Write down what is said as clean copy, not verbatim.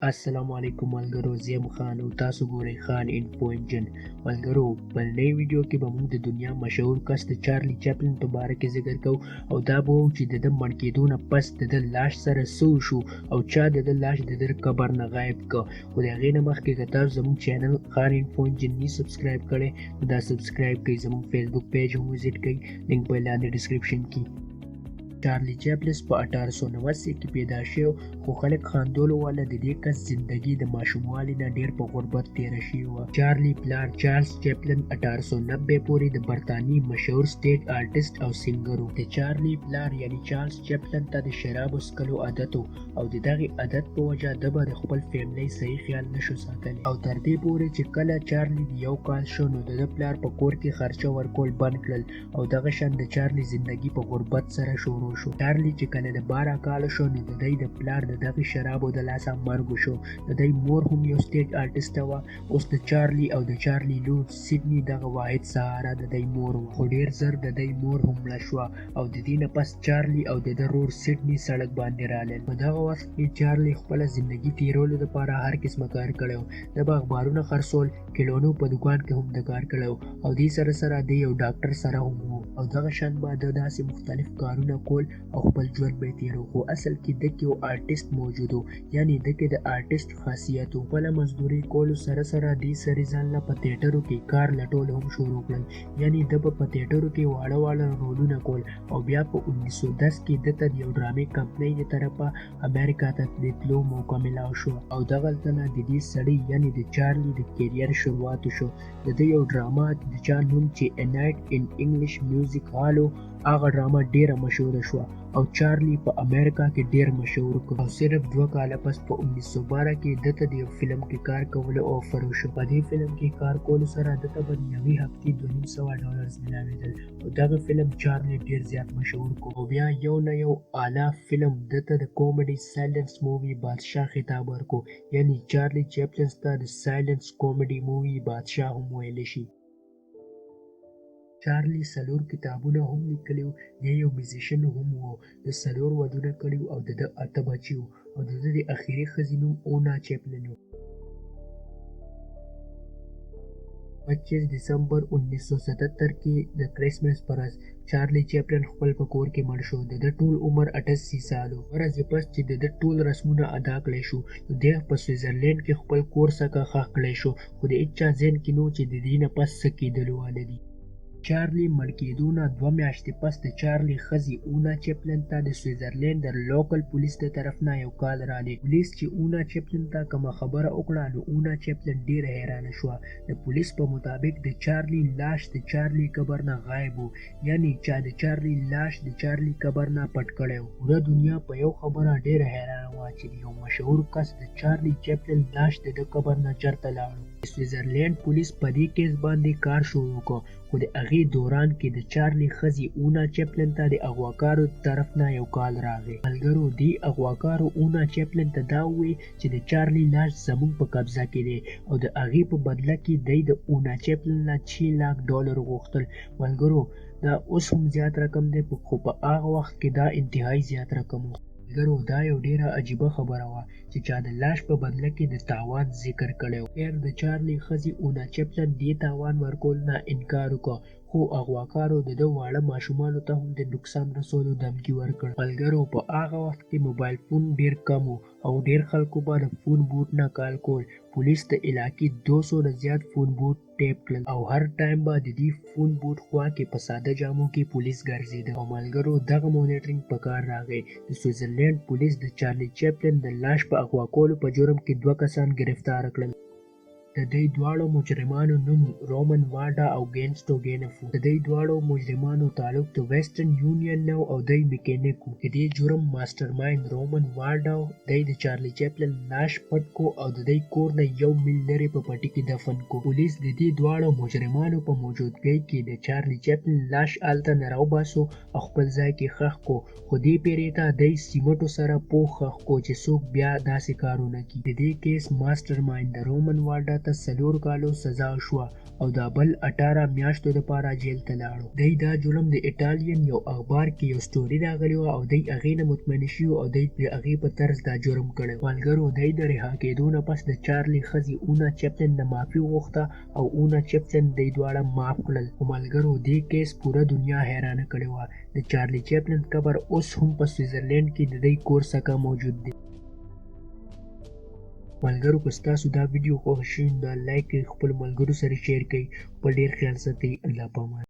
السلام علیکم ملګرو، زه یم خان او تاسو ګورئ خان انفو انجن. ملګرو، په نۍ ویډیو کې به موږ د دنیا مشهور کس د چارلی چپلن په باره کې ذکر کوو او دا به وو چې د ده مړ کېدو نه پس د ده لاش سره څه وشو او چا د ده لاش د ده قبر نه غایب که. خو د هغې نه مخکې که تاسو زموږ چینل خان انفو انجن نی سبسکرایب کړی نو دا سبسکرایب کړئ، زموږ فیسبوک پیج هم وزټ کړئ، لینک به لاندې ډسکرپشن کې. چارلی چپلس په 1889 کې پیدا شوی، خو خلک خاندولو والا د دې کس زندگی د ماشوموالي نه ډیر په غربت تیره شوې وه. چارلی پلار چارلز چپلن 1890 پورې د برتانیې مشهور سټیج آرټسټ او سنګر و. د چارلی پلار یعنی چارلز چپلن ته د شرابو څکلو عادت و او د دغې عادت په وجه ده به د خپل فیملی صحیح خیال نشو ساتلی، او تر دې پورې چې کله چارلی د یو کال شو نو د ده پلار په کور کې خرچه ورکول بند کړل او دغه شان د چارلی زندگی په غربت سره شروع شو. چارلی چې کله د 12 کالو شو نو د دی د پلار د دغې شرابو د لاسه مرګ وشو. د دی مور هم یو سټیج آرټسټه وه. اوس د چارلی او د چارلی لور سیډنی دغه واحد سهارا د دی مور وه، خو ډیر زر د دی مور هم مړه شوه او د دې نه پس چارلی او د ده رور سیډنی سړک باندې رالل. په دغه وخت کې چارلی خپله زندگی تیرولو دپاره هر قسمه کار کړی و. ده به اخبارونه خرڅول، کلونو په دکان کې هم د کار کړی و او دې سره سره دی یو ډاکټر سره هم و او دغه شان به ده داسې مختلف کارونه کول او خپل ژوند به یې تېرو. خو اصل کې ده کې یو آرټسټ موجود و، یعنی ده کې د آرټسټ خاصیت و. خپله مزدوري کولو سره سره دې سړي ځان له په تیټرو کې کار لټول هم شروع کړل، یعنی ده به په تیټرو کې واړه واړه رولونه کول او بیا په 1910 کې ده ته د یو ډرامې کمپنۍ د طرفه امریکا ته د تلو موقع ملاو شوه او دغلته نه د دې سړي یعنی د چارلی د کیریر شروعات وشو. د ده یو ډرامه د چا نوم چې A Night in English Music Hall و، هغه ډرامه ډیره مشهوره شوه او چارلی په امریکا کې ډیر مشهور کړ. او صرف 2 کاله پس په 1912 کې ده ته د یو فلم کې کار کولو آفر وشو. په دې فلم کې کار کولو سره ده ته به د یوې هفتې $250 ملاوېدل او دغه فلم چارلی ډیر زیات مشهور کړ. او بیا یو نه یو اعلی فلم ده ته د کومیډي سایلنس مووي بادشاه خطاب ورکو، یعنی چارلی چپلنز ته د سایلنس کومیډي مووي بادشاه هم ویلی شي. چارلی 4 کتابونه هم لیکلي وو. دی یو میوزیشن هم و. ده 4 ودونه کړي وو او د ده 8 بچي وو او د ده د اخري ښځې نوم اونا چپلن و. 25 دسمبر 1977 کې د کرسمس پر ورځ چارلی چپلن خپل په کور کې مړ شو. د ده ټول عمر 88 سال و. ورځې پس چې د ده ټول رسمونه ادا کړی شو نو دی په سویټزرلینډ کې خپل کور څخه ښخ کړی شو، خو د هیچا ذهن کې نه و چې د دې نه پس څه کېدلو واله دي. چارلی مړ کېدو نه 2 میاشتې پس د چارلی ښځې اونا چپلن ته د سویټزرلینډ د لوکل پولیس د طرف نه یو کال رالی. پولیس چې اونا چپلن ته کومه خبره وکړه نو اونا چپلن ډیره حیرانه شوه. د پولیس په مطابق د چارلی لاش د چارلی قبر نه غایب و، یعنی چا د چارلی لاش د چارلی قبر نه پټ کړی و. پوره دنیا په یو خبره ډیره حیرانه وه چې د یو مشهور کس د چارلی چپلن لاش د ده قبر نه چرته لاړو. د سویټزرلینډ پولیس په دې کیس باندې کار شروع کړ، خو د هغې دوران کې د چارلی ښځې اونا چپلن ته د اغواکارو د طرف نه یو کال راغی. ملګرو، دې اغواکارو اونا چپلن ته دا وویل چې د چارلی لاش زموږ په قبضه کې دی او د هغې په بدله کې دی د اونا چپلن نه 6 لاک ډالر غوښتل. ملګرو، دا اوس هم زیات رقم دی، خو په هغه وخت کې دا انتهایی زیات رقم و. ملګرو، دا یو ډیره عجیبه خبره وه چې چا د لاش په بدله کې د تاوان ذکر کړی و. خیر، د چارلی ښځې اونا چپلن دې تاوان ورکول نه انکار وکړ، خو اغواکارو د ده واړه ماشومانو ته هم د نقصان رسولو دمکی ورکړ. ملګرو، په هغه وخت کې موبایل فون ډیر کم و او ډیر خلکو به د فون بوت نه کال کول. پولیس د علاقې 200 نه زیات فون بوت ټیپ کړل او هر ټایم به د دې فون بوت خوا کې په ساده جامو کې پولیس ګرځېده. او ملګرو، دغه مانیټرینګ په کار راغی. د سویټزرلینډ پولیس د چارلی چپلن د لاش په اغوا کولو په جرم کې 2 کسان ګرفتار کړل. د دې دواړو مجرمانو نوم رومن وارډا او ګینسټو ګینف و. د دې دواړو مجرمانو تعلق د ویسټرن یونین نه و او دی میکینیک و. د دې جرم ماسټر مایند رومن وارډا و. دی د چارلی چپلن لاش پټ کو او د دې کور نه 1 میل لرې په پټي کې دفن کو. پولیس د دې دواړو مجرمانو په موجودګۍ کې د چارلی چپلن لاش هلته نه راوباسو او خپل ځای کې ښخ کو، خو دې پیرې ته دی سیمټو سره پوخ ښخ کو چې څوک بیا داسې کار ونه کړي. د دې کیس ماسټر مایند د رومن وارډا ته څلور کالو سزا شوه او دا بل 18 میاشتو دپاره جیل ته لاړو. دی دا جرم د ایټالین یو اخبار کې یو سټوري راغلې وه او دی هغې نه مطمئن شوي او دی د هغې په طرز دا جرم کړی. ملګرو دی د رها کېدو نه پس د چارلي ښځې اونا چپلن نه معافي وغوښته او اونا چپلن دی دواړه معاف کړل. خو ملګرو دې کیس پوره دنیا حیرانه کړې وه. د چارلي چپلن قبر اوس هم په سویټزرلینډ کې د دی کور څخه موجود دی. ملګرو که ستاسو دا ویډیو خوښه شوې نو دا لایک کړئ، خپلو ملګرو سره شیر کړئ، خپل ډیر خیال ساتئ. الله پامان.